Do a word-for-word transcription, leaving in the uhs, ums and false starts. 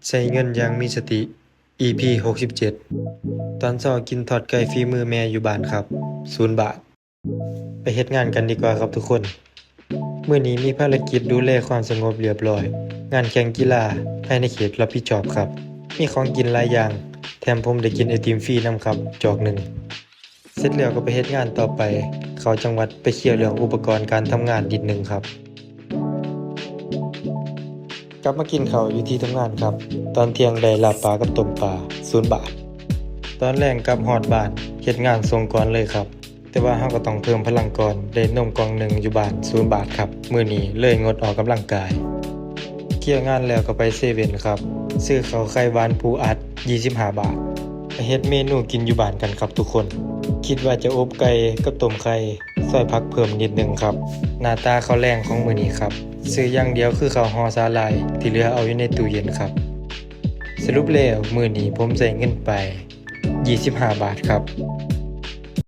ใช้เงินอย่างมีสติ อี พี หกสิบเจ็ด ตอนเช้ากินทอดไก่ฝีมือแม่อยู่บ้านครับ ศูนย์บาท ไปเฮ็ดงานกันดีกว่าครับทุกคน มื้อนี้มีภารกิจดูแลความสงบเรียบร้อย งานแข่งกีฬาภายในเขตรับผิดชอบครับ มีของกินหลายอย่าง แถมผมได้กินไอติมฟรีนำครับ จอกหนึ่ง เสร็จแล้วก็ไปเฮ็ดงานต่อไป เข้าจังหวัดไปเคลียร์เรื่องอุปกรณ์การทำงานนิดหนึ่งครับ กลับมากินข้าวอยู่ที่ทำงานครับ ตอนเที่ยงได้ลาบปลากับต้มปลา ศูนย์บาท ตอนแลงกลับฮอดบ้าน เฮ็ดงานส่งก่อนเลยครับ แต่ว่าเราก็ต้องเพิ่มพลังก่อน ได้นมกล่องหนึ่งอยู่บ้าน ศูนย์บาทครับ มื้อนี้เลยงดออกกำลังกาย เคลียร์งานแล้วก็ไปเซเว่นครับ ซื้อข้าวไข่หวานปูอัด ยี่สิบห้าบาท ไปเฮ็ดเมนูกินอยู่บ้านกันครับทุกคน คิดว่าจะอบไก่กับต้มไข่ ซอยผักเพิ่มนิดหนึ่งครับ หน้าตาข้าวแลงของมื้อนี้ครับ ซื้ออย่างเดียวคือข้าวห่อสาหร่าย ที่เหลือเอาอยู่ในตู้เย็นครับ สรุปแล้วมื้อนี้ผมใช้เงินไป ยี่สิบห้าบาทครับ